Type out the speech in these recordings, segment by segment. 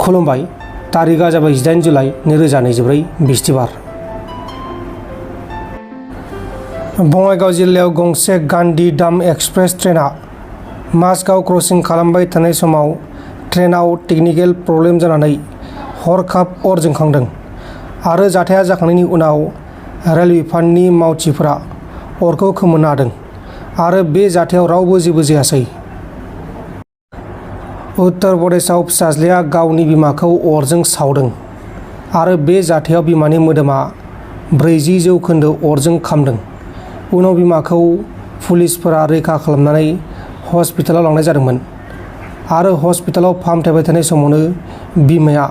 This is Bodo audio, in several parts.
खुलुमबाय। तारिखा जाबाय 18 जुलाइ 2024 बिस्तिबार। बङाइगाव जिल्लायाव गंसे गान्धी धाम एक्सप्रेस ट्रेनआ माजगाव क्रसिं खालामबाय थानाय समाव ट्रेनआव टेकनिकेल प्रब्लेम जानानै हरखाब अर जोंखांदों आरो जाथाया जाखांनायनि उनाव रेल बिफाननि मावथिफोरा अरखौ खोमोरनो हादों आरो बे जाथायाव रावबो जेबो जायासै। उत्तर प्रदेशआव फिसाज्लाया गावनि बिमाखौ अरजों सावदों आरो बे जाथायाव बिमानि मोदोमा 40% अरजों खामदों। उनाव बिमाखौ पुलिसफोरा रैखा खालामनानै हस्पिटालाव लांनाय जादोंमोन आरो हस्पिटालाव फाहामथाय थानाय समावनो बिमाया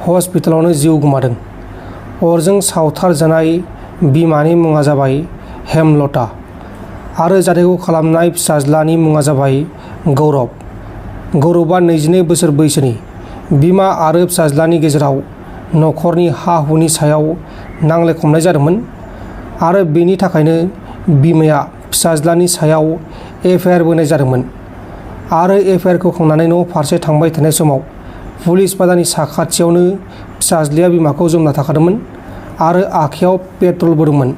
हस्पिटालावनो जिउ गोमादों। अरजों सावथारजानाय बिमानि मुङा जाबाय हेमलता आरो जाथायखौ खालामनाय फिसाज्लानि मुङा जाबाय गौरव। गौरवआ 22 बोसोर बैसोनि। बिमा आरो फिसाज्लानि गेजेराव नखरनि हा-हुनि सायाव नांलाय खमलाय जादोंमोन आरो बेनि थाखायनो बिमाया फिसाज्लानि सायाव एफआइआर होनाय जादोंमोन आरो एफआइआरखौ खांनानै न' फारसे थांबाय थानाय समाव पुलिस बाजारनि साखाथियावनो फिसाज्लाया बिमाखौ जमना थाखादोंमोन आरो आखायाव पेट्रलबो दंमोन।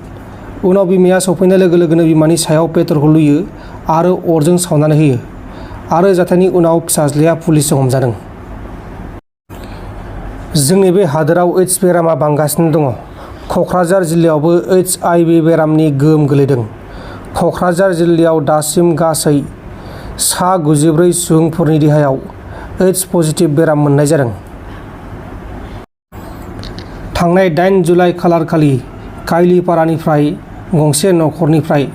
उनाव बिमाया सफैनाय लोगो लोगोनो बिमानि सायाव पेट्रलखौ लुयो आरो अरजों सावनानै होयो आरो जाथायनि उनाव फिसाज्लाया पुलिसजों हमजादों। जोंनि बे हादोराव एड्स बेरामा बांगासिनो दङ। क'क्राझार जिल्लायावबो HIV बेरामनि गोहोम गोलैदों। क'क्राझार जिल्लायाव दासिम गासै 94 सुबुंफोरनि देहायाव एड्स पजिटिभ बेराम मोननाय जादों। थांनाय 8 जुलाइ खालारखालि काइलिपारानिफ्राय गंसे नखरनिफ्राय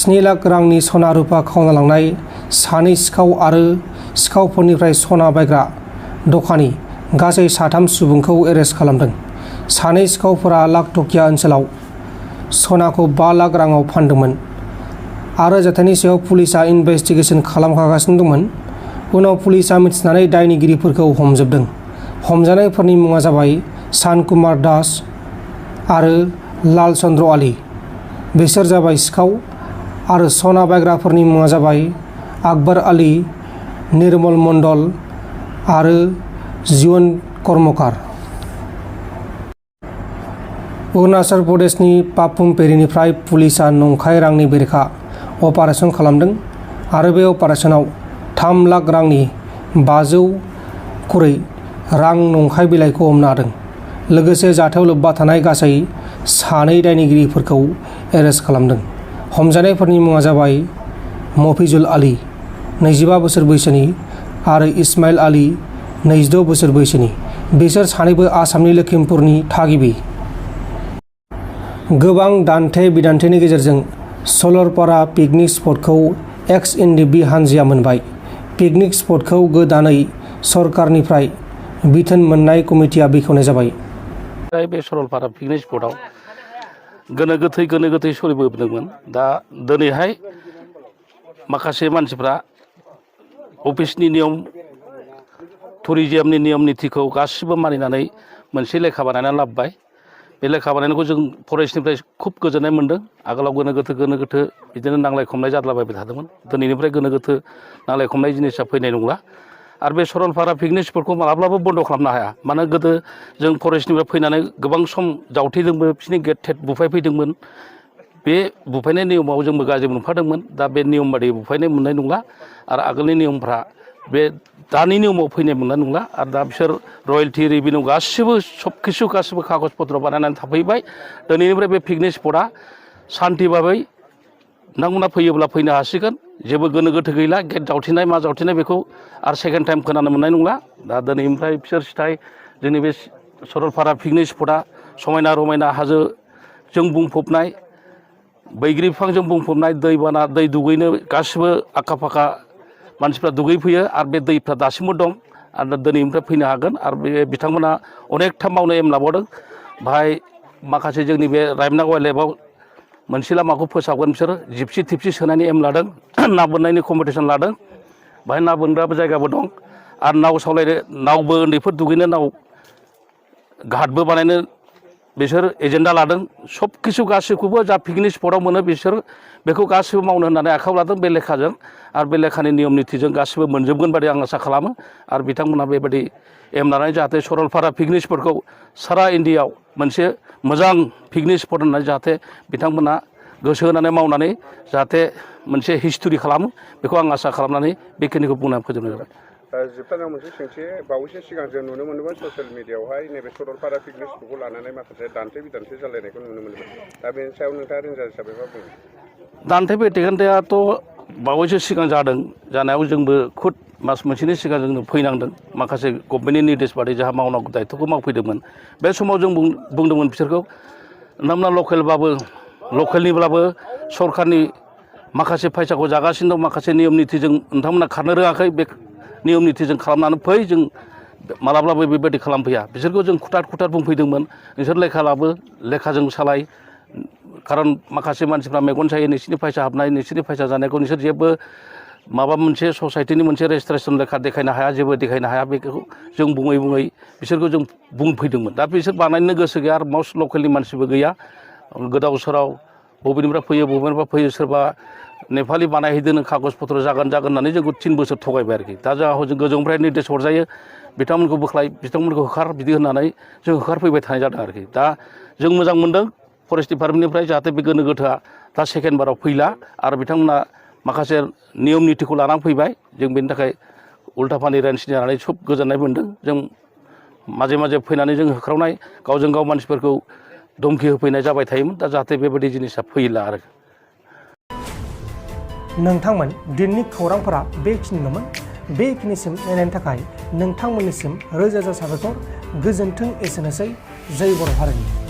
7 लाख रांनि सना रुपा खावना लांनाय सानै सिखाव आरो सिखावफोरनिफ्राय सना बायग्रा दखानि गासै 3 सुबुंखौ एरेस्ट खालामदों। सानै सिखावफोरा लाखटकिया ओनसोलाव सनाखौ 5 लाख राङाव फानदोंमोन आरो जाथायनि सायाव पुलिसआ इनभेस्टिगेसन खालामगासिनो दंमोन। उनाव पुलिसआ मिथिनानै दायनिगिरिफोरखौ हमजोबदों। हमजानायफोरनि मुङा जाबाय शानकुमार दास आरो लाल चन्द्र आली। बिसोर जाबाय सिखाव आरो सना बायग्राफोरनि मुङा जाबाय आकबर आली, निर्मल मण्डल आरो जीवन कर्मकार। अरुणाचल प्रदेशनि पापुमपेरिनिफ्राय पुलिसआ नंखाय रांनि बेरेखा अपारेसन खालामदों आरो बे अपारेसनाव 3 लाख रांनि 500 खुरै रां नंखाय बिलाइखौ हमनो हादों। लोगोसे जाथायाव लोब्बा थानाय गासै 2 दायनिगिरिफोरखौ एरेस्ट खालामदों। हमजानायफोरनि मुङा जाबाय मफिजुल आली 25 बोसोर बैसोनि आरो इस्माइल आली 22 बोसोर बैसोनि। बिसोर सानैबो आसामनि लखिमपुरनि थागिबि। गोबां दान्थे बिदान्थेनि गेजेरजों सलरपारा पिकनिक स्पटखौ एक्स-NDB हानजाया मोनबाय। पिकनिक स्पटखौ गोदानै सरकारनिफ्राय बिथोन मोननाय कमिटिया बेखेवनाय जाबाय। बे सरलपारा पिकनिक स्पटआव गोनो गोथै सोलिबोदोंमोन। दा दिनैहाय माखासे मानसिफ्रा अफिसनि नियम टुरिजिमनि नियम नितिखौ गासिबो मानिनानै मोनसे लेखा बानायनानै लाबोबाय। बे लेखा बानायनायखौ जों फरेस्टनिफ्राय खुब गोजोननाय मोन्दों। आगोलाव गोनो गोथो बिदिनो नांलाय खमलाय जाद्लाबायबाय थादोंमोन। दिनैनिफ्राय गोनो गोथो नांलाय खमलाय जिनिसा फैनाय नंला आरो बे सरलपारा पिकनिक स्पटखौ माब्लाबाबो बन्द' खालामनो हाया। मानो गोदो जों फरेस्टनिफ्राय फैनानै गोबां सम जावथेदोंबो, बिसोरनि गेट टेट बुफायफैदोंमोन। बे बुफायनाय नियमाव जोंबो गाज्रि मोनफादोंमोन। दा बे नियम बादि बुफायनाय मोननाय नंला आरो आगोलनि नियमफ्रा बे दानि नियमाव फैनाय मोननाय नंला आरो दा बिसोर रयेल्टि रेभिनिउ गासिबो गासिबो कागज पत्र बानायनानै थाफैबाय। दिनैनिफ्राय बे पिकनिक स्पटआ सान्थि भाबै नोंथांमोना फैयोब्ला फैनो हासिगोन। जेबो गोनो गोथो गैला। गेट जावथेनाय मा जावथेनाय बेखौ आरो सेकेन्ड टाइम खोनानो मोननाय नंला। दा दिनैनिफ्राय बिसोर सिथाय जोंनि बे सरलपारा पिकनिक स्पटआ समायना रमायना हाजोजों बुंफबनाय, बैग्रि बिफांजों बुंफबनाय, दैबाना दै दुगैनो गासिबो आखा फाखा मानसिफ्रा दुगैफैयो आरो बे दैफ्रा दासिमबो दं आरो दिनैनिफ्राय फैनो हागोन। आरो बे बिथांमोना अनेकथा मावनो एम लाबावदों। बाहाय माखासे जोंनि बे रायमना वाइल्ड लाइफआव मोनसे लामाखौ फोसाबगोन बिसोरो जिपसि टिपसि सोनायनि एम लादों। ना बोननायनि कम्पिटिसन लादों। बाहाय ना बोनग्राबो जायगाबो दं आरो नाव सालायनो नावबो उन्दैफोर दुगैनो नाव घाटबो बानायनो बिसोर एजेन्डा लादों सब किछु गासैखौबो जा पिकनिक स्पटआव मोनो बिसोर बेखौ गासैबो मावनो होननानै आखायाव लादों बे लेखाजों आरो बे लेखानि नियम नितिजों गासैबो मोनजोबगोन बादि आं आसा खालामो आरो बिथांमोनहा बेबायदि एम लानानै जाहाथे सरलपारा पिकनिक स्पटखौ सारा इन्डियायाव मोनसे मोजां पिकनिक स्पट होननानै जाहाथे बिथांमोना गोसो होनानै मावनानै जाहाथे मोनसे हिस्टरि खालामो बेखौ आं आसा खालामनानै बेखिनिखौ बुंनानै फोजोबनाय जाबाय जोबथारनायाव मोनसे सोंथि बावैसो सिगां जों नुनो मोनोमोन ससियेल मिडियायावहाय नैबे सरलपारा पिकनिक स्पटखौ लानानै माखासे दान्थे बिदान्थे जालायनायखौ नुनो मोनोमोन दा बेनि सायाव नोंथाङा रेन्जार हिसाबै मा बुङो दान्थे बिदान्थेआथ' बावैसो सिगां जादों जानायाव जोंबो खुद मास मोनसेनि सिगां जों फैनांदों माखासे गभर्नमेन्टनि निर्देश बादि जाहा मावनांगौ दायित्वखौ मावफैदोंमोन बे समाव जों बुंदोंमोन बिसोरखौ नोंथांमोना लकेलनिब्लाबो सरकारनि माखासे फैसाखौ जागासिनो दं माखासे नियम नितिजों नोंथांमोना खारनो रोङाखै बे नियम नितिजों खालामनानै फै जों मालाब्लाबो बेबायदि खालामफैया बिसोरखौ जों खुथार बुंफैदोंमोन नोंसोर लेखा लाबो लेखाजों सालाय खारन माखासे मानसिफ्रा मेगन सायो नोंसिनि फैसा हाबनाय नोंसिनि फैसा जानायखौ नोंसोर जेबो माबा मोनसे ससाइटिनि मोनसे रेजिस्ट्रेसन लेखा देखायनो हाया जेबो देखायनो हाया बेखौ जों बुङै बिसोरखौ जों बुंफैदोंमोन दा बिसोर बानायनो गोसो गैया आरो मस्ट लकेलनि मानसिबो गैया गोदाव सोराव बबेनिफ्राय फैयो सोरबा नेपालि बानायहैदों कागज पत्र जागोन होननानै जोंखौ 3 बोसोर थगायबाय आरोखि दा जोंहा हजों गोजौनिफ्राय निर्देश हरजायो बिथांमोनखौ बोख्लाय बिथांमोनखौ होखार बिदि होननानै जों होखारफैबाय थानाय जादों आरोखि दा जों मोजां मोनदों फरेस्ट डिपार्टमेन्टनिफ्राय जाहाथे बे गोनो गोथोआ दा सेकेन्ड बाराव फैला आरो बिथांमोना माखासे नियम नितिखौ लानानै फैबाय जों बेनि थाखाय उल्था फानि रेन्सनि जानानै खुब गोजोननाय मोनदों जों माजे फैनानै जों होख्रावनाय गावजों गाव मानसिफोरखौ धमकि होफैनाय जाबाय थायोमोन दा जाहाथे बेबायदि जिनिसा फैला आरो नोंथांमोन दिननि खौरांफोरा बेखिनिल'मोन बेखिनिसिम नायनायनि थाखाय नोंथांमोननिसिम रोजा साबायखर गोजोन्थों एसेनोसै जय बर' हारिनि